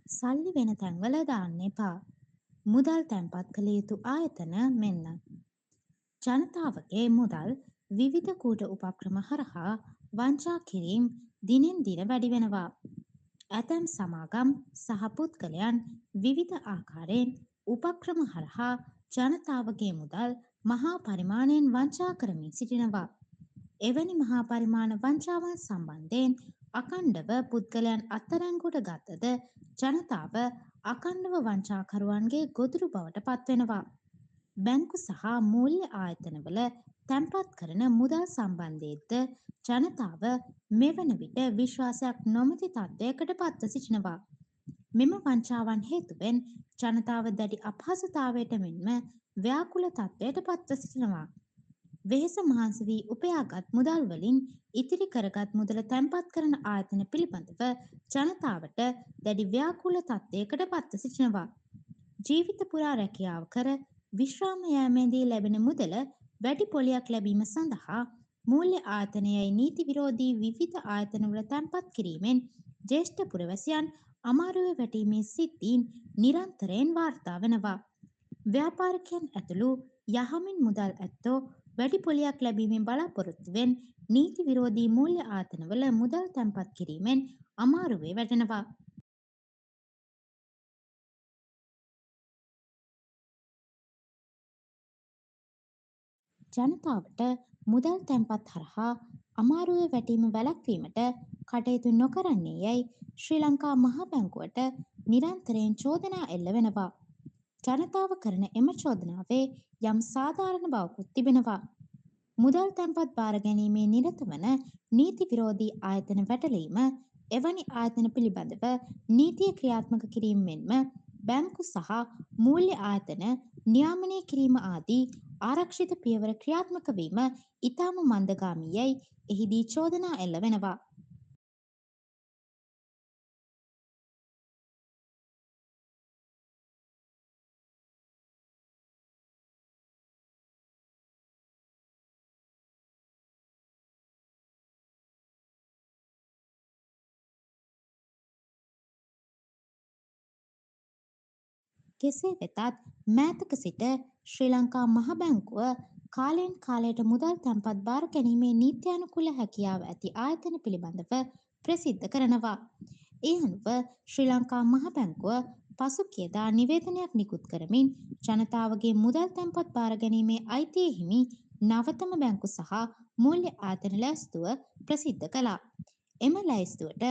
සල්ලි වෙන තැන්වල දාන්න එපා. මුදල් තැන්පත් කළ යුතු ආයතන මෙන්න. ජනතාවගේ මුදල් විවිධ කූට උපක්‍රම හරහා වංචා කිරීම දිනෙන් දින වැඩි වෙනවා. ඇතැම් සමාගම් සහ පුද්ගලයන් විවිධ ආකාරයෙන් උපක්‍රම හරහා ජනතාවගේ මුදල් මහා පරිමාණයෙන් වංචා කරමින් සිටිනවා. එවැනි මහා පරිමාණ වංචාවන් සම්බන්ධයෙන් අඛණ්ඩව පුද්ගලයන් අත්අඩංගුවට ගත්තද ජනතාව අඛණ්ඩව වංචාකරුවන්ගේ ගොදුරු බවට පත්වෙනවා. බැංකු සහ මූල්‍ය ආයතනවල තැන්පත් කරන මුදල් සම්බන්ධයෙන්ද ජනතාව මෙවන විට විශ්වාසයක් නොමැති තත්ත්වයකට පත්ව සිටිනවා. මෙම වංචාවන් හේතුවෙන් ජනතාව දැඩි අපහසුතාවයට මෙන්ම ව්‍යාකුල තත්ත්වයට පත්ව සිටිනවා. වෙහෙස මහන්සි වී උපයාගත් මුදල් වලින් ඉතිරි කරගත් මුදල තැන්පත් කරන ආයතන පිළිබඳව ජනතාවට දැඩි ව්‍යාකුල තත්ත්වයකට පත්ව සිටිනවා. ජීවිත පුරා රැකියාව කර විශ්‍රාම යාමේදී ලැබෙන මුදල වැඩි පොලියක් ලැබීම සඳහා මූල්‍ය ආයතනයයි නීති විරෝධී විවිධ ආයතනවල තැන්පත් කිරීමෙන් ජ්‍යෙෂ්ඨ පුරවැසියන් අමාරුවේ වැටීමේ සිද්ධීන් නිරන්තරයෙන් වාර්තා වෙනවා. ව්‍යාපාරිකයන් ඇතුළු යහමින් මුදල් ඇත්තෝ වැඩි පොලියක් ලැබීමේ බලාපොරොත්තුවෙන් නීති විරෝධී මූල්‍ය ආයතනවල මුදල් තැන්පත් කිරීමෙන් අමාරුවේ වැටෙනවා. ජනතාවට මුදල් තැන්පත් හරහා අමාරුවේ වැටීම වැළැක්වීමට කටයුතු නොකරන්නේ යැයි ශ්‍රී ලංකා මහ බැංකුවට නිරන්තරයෙන් චෝදනා එල්ල වෙනවා. ජනතාව කරන එම චෝදනාවේ යම් සාධාරණ බවකුත් තිබෙනවා. මුදල් තැන්පත් භාර ගැනීමේ නිරත වන නීති විරෝධී ආයතන වැටලීම, එවැනි ආයතන පිළිබඳව නීතිය ක්‍රියාත්මක කිරීම මෙන්ම බැංකු සහ මූල්‍ය ආයතන නියාමනය කිරීම ආදී ආරක්ෂිත පියවර ක්‍රියාත්මක වීම ඉතාම මන්දගාමී යැයි එහිදී චෝදනා එල්ල වෙනවා. කෙසේ වෙතත් මෑතක සිට ශ්‍රී ලංකා මහ බැංකුව කාලයෙන් කාලයට මුදල් තැන්පත් භාර ගැනීමේ නීත්‍යානුකූල හැකියාව ඇති ආයතන පිළිබඳව ප්‍රසිද්ධ කරනවා. ඒ අනුව ශ්‍රී ලංකා මහ බැංකුව පසුගියදා නිවේදනයක් නිකුත් කරමින් ජනතාවගේ මුදල් තැන්පත් භාර ගැනීමේ අයිතිය හිමි නවතම බැංකු සහ මූල්‍ය ආයතන ලැයිස්තුව ප්‍රසිද්ධ කළා. එම ලැයිස්තුවට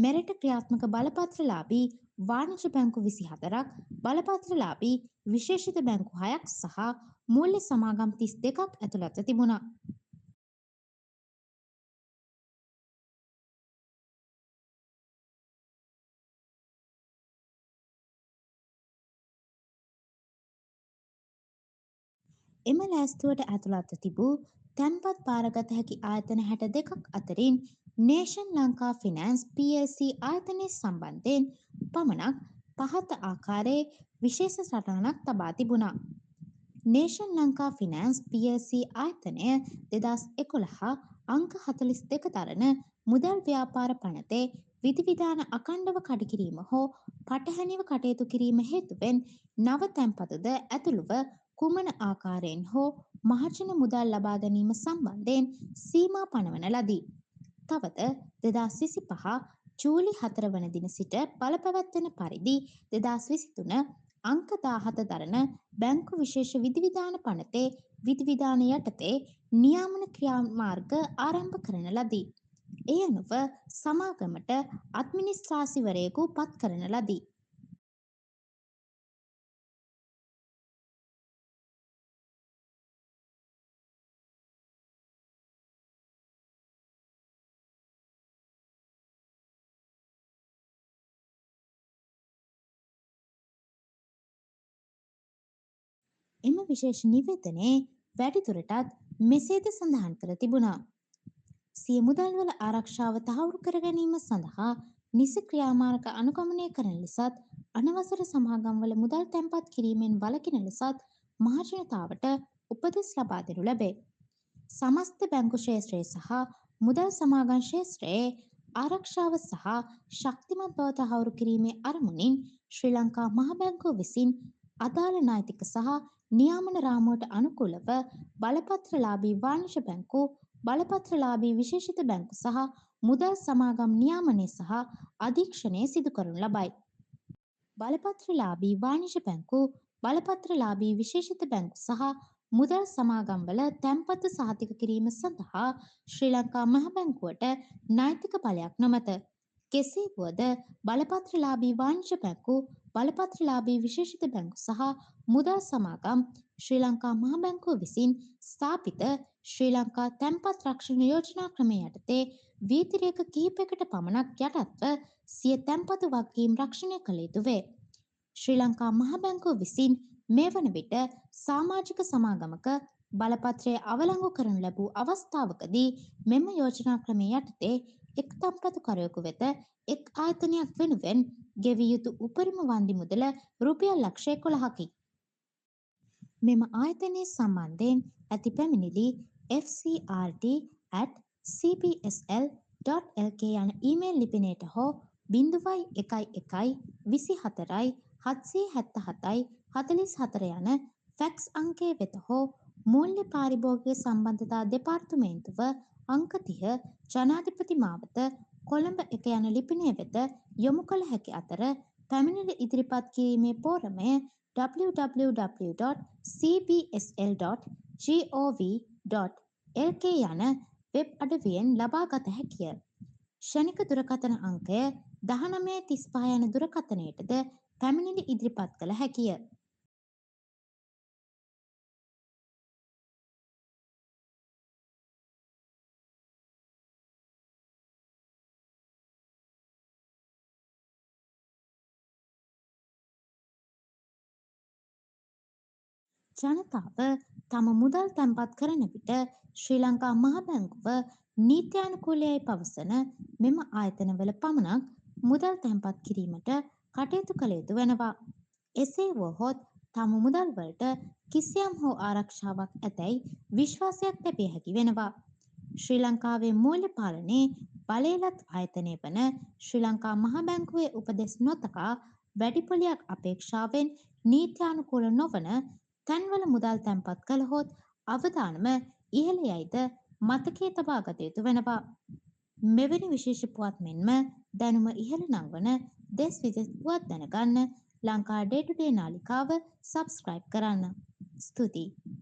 මෙරට ක්‍රියාත්මක බලපත්‍රලාභී වාණිජ බැංකු 24ක්, බලපත්‍රලාභී විශේෂිත බැංකු 6ක් සහ මූල්‍ය සමාගම් 32ක් ඇතුළත්ව තිබුණා. එම ලැයිස්තුවට ඇතුළත්ව තිබූ තැන්පත් භාරගත හැකි ආයතන 62ක් අතරින් නේෂන් ලංකා ෆිනෑන්ස් PLC ආයතනය සම්බන්ධයෙන් පමණක් පහත ආකාරයේ විශේෂ සටහනක් තබා තිබුණා. නේෂන් ලංකා ෆිනෑන්ස් PLC ආයතනය 2011 අංක 42 දරන මුදල් ව්‍යාපාර පනතේ විධිවිධාන අඛණ්ඩව කඩකිරීම හෝ පටහැනිව කටයුතු කිරීම හේතුවෙන් නව තැන්පතුද ඇතුළුව කුමන ආකාරයෙන් හෝ මහජන මුදල් ලබා ගැනීම සම්බන්ධයෙන් සීමා පනවන ලදී. තවද 2025 ජූලි 4 වන දින සිට බලපැවැත්වෙන පරිදි 2023 අංක 17 දරන බැංකු විශේෂ විධිවිධාන පනතේ විධිවිධාන යටතේ නියාමන ක්‍රියාමාර්ග ආරම්භ කරන ලදී. ඒ අනුව සමාගමට අද්මිනිස්ත්‍රාසිවරයෙකු පත් කරන ලදී. එම විශේෂ නිවේදනයේ වැඩිදුරටත් මෙසේද සඳහන් කර තිබුණා. සිය මුදල්වල ආරක්ෂාව තහවුරු කර ගැනීම සඳහා නිසි ක්‍රියාමාර්ග අනුගමනය කරන ලෙසත් අනවසර සමාගම්වල මුදල් තැන්පත් කිරීමෙන් වළකින ලෙසත් මහජනතාවට උපදෙස් ලබා දෙනු ලැබේ. සමස්ත බැංකු ක්ෂේත්‍රය සහ මුදල් සමාගම් ක්ෂේත්‍රයේ ආරක්ෂාව සහ ශක්තිමත් බව තහවුරු කිරීමේ අරමුණින් ශ්‍රී ලංකා මහ බැංකුව විසින් අදාළ නෛතික සහ නියාමන රාමුවට අනුකූලව බලපත්‍රලාභී වාණිජ බැංකු, බලපත්‍රලාභී විශේෂිත බැංකු සහ මුදල් සමාගම් නියාමනය සහ අධීක්ෂණය සිදු කරනු ලබයි. බලපත්‍රලාභී වාණිජ බැංකු, බලපත්‍රලාභී විශේෂිත බැංකු සහ මුදල් සමාගම්වල තැන්පතු සහතික කිරීම සඳහා ශ්‍රී ලංකා මහ බැංකුවට නෛතික බලයක් නොමැත. කෙසේ වුවද බලපත්‍රලාභී වාණිජ බැංකු, බලපත්‍රලාභී විශේෂිත බැංකු සහ මුදල් සමාගම් ශ්‍රී ලංකා මහ බැංකුව විසින් ස්ථාපිත ශ්‍රී ලංකා තැන්පත් රක්ෂණ යෝජනා ක්‍රමය යටතේ වීතිරේක කිහිපයකට පමණක් යටත්ව සිය තැන්පතු වගකීම් රක්ෂණය කළ යුතු වේ. ශ්‍රී ලංකා මහ බැංකුව විසින් මේ වන විට සමාජික සමාගමක බලපත්‍රය අවලංගු කරනු ලැබූ අවස්ථාවකදී මෙම යෝජනා ක්‍රමය යටතේ එක් තැන්පතුකරුවෙකු වෙත එක් ආයතනයක් වෙනුවෙන් ගෙවිය යුතු උපරිම වන්දි මුදල රුපියල් ලක්ෂ 11කි. මෙම ආයතනය සම්බන්ධයෙන් ඇති පැමිණිලි fcrd@cbsl.lk යන ඊමේල් ලිපිනයට හෝ 0.11 24 777 44 යන ෆැක්ස් අංකය වෙත හෝ මූල්‍ය පාරිභෝගික සම්බන්ධතා දෙපාර්තමේන්තුව අංක 30 ජනාධිපති මාවත කොළඹ 1 යන ලිපිනය වෙත යොමු කළ හැකි අතර පැමිණිලි ඉදිරිපත් කිරීමේ පෝරමය www.cbsl.gov.lk යන වෙබ් අඩවියෙන් ලබා ගත හැකිය. ක්ෂණික දුරකථන අංකය 1935 යන දුරකථනයටද පැමිණිලි ඉදිරිපත් කළ හැකිය. ජනතාව තම මුදල් තැන්පත් කරන විට ශ්‍රී ලංකා මහ බැංකුව නීත්‍යානුකූලයයි පවසන මෙම ආයතනවල පමණක් මුදල් තැන්පත් කිරීමට කටයුතු කළ යුතු වෙනවා. එසේ වුවහොත් තම මුදල් වලට කිසියම් හෝ ආරක්ෂාවක් ඇතැයි විශ්වාසයක් තැබිය හැකි වෙනවා. ශ්‍රී ලංකාවේ මූල්‍ය පාලනයේ බලයලත් ආයතනය වන ශ්‍රී ලංකා මහ බැංකුවේ උපදෙස් නොතකා වැඩි පොලියක් අපේක්ෂාවෙන් නීත්‍යානුකූල නොවන තැන්වල මුදල් තැන්පත් කළහොත් අවදානම ඉහළ යයිද මතකයේ තබා ගත යුතු වෙනවා. මෙවැනි විශේෂ පුවත් මෙන්ම දැනුම ඉහළ නංවන දෙස් විදෙස් පුවත් දැනගන්න ලංකා ඩේ ටු ඩේ නාලිකාව සබ්ස්ක්‍රයිබ් කරන්න. ස්තුතියි.